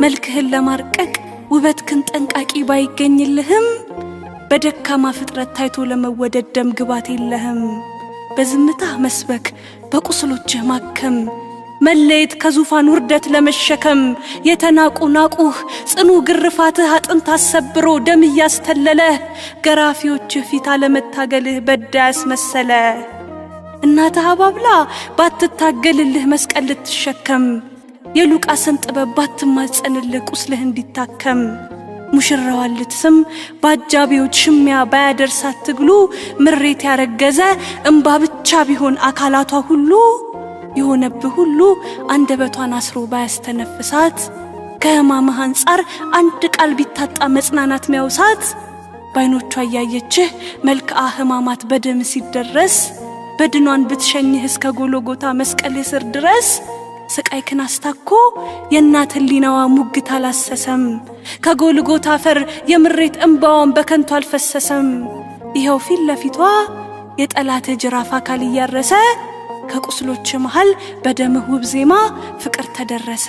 መልክህን ለማርቀቅ ውበትክን ጠንቃቂ ባይገኝልህም በደካማ ፍጥረት ታይቶ ለመወደድ ደም ግባት የለህም። በዝምታህ መስበክ፣ በቁስሎችህ ማከም፣ መለየት ከዙፋን ውርደት ለመሸከም የተናቁ ናቁህ። ጽኑ ግርፋትህ አጥንት አሰብሮ ደም እያስተለለህ ገራፊዎችህ ፊት አለመታገልህ በዳ ያስመሰለ። እናትህ አባብላ ባትታገልልህ መስቀል ልትሸከም፣ የሉቃስን ጥበብ ባትማጸንልህ ቁስልህ እንዲታከም፣ ሙሽራዋን ልትስም በአጃቢዎች ሽሚያ ባያደርሳት ትግሉ ምሬት ያረገዘ እምባ ብቻ ቢሆን አካላቷ ሁሉ፣ የሆነብህ ሁሉ አንደበቷን አስሮ ባያስተነፍሳት፣ ከሕማምህ አንጻር አንድ ቃል ቢታጣ መጽናናት ሚያውሳት፣ ባይኖቿ እያየችህ መልክዓ ሕማማት በደም ሲደረስ በድኗን ብትሸኝህ እስከ ጎልጎታ መስቀል ስር ድረስ ስቃይክን አስታኮ የእናት ሕሊናዋ ሙግት አላሰሰም። ከጎልጎታ አፈር የምሬት እምባዋን በከንቱ አልፈሰሰም። ይኸው ፊት ለፊቷ የጠላት ጅራፍ አካል እያረሰ ከቁስሎች መሃል በደምህ ውብ ዜማ ፍቅር ተደረሰ።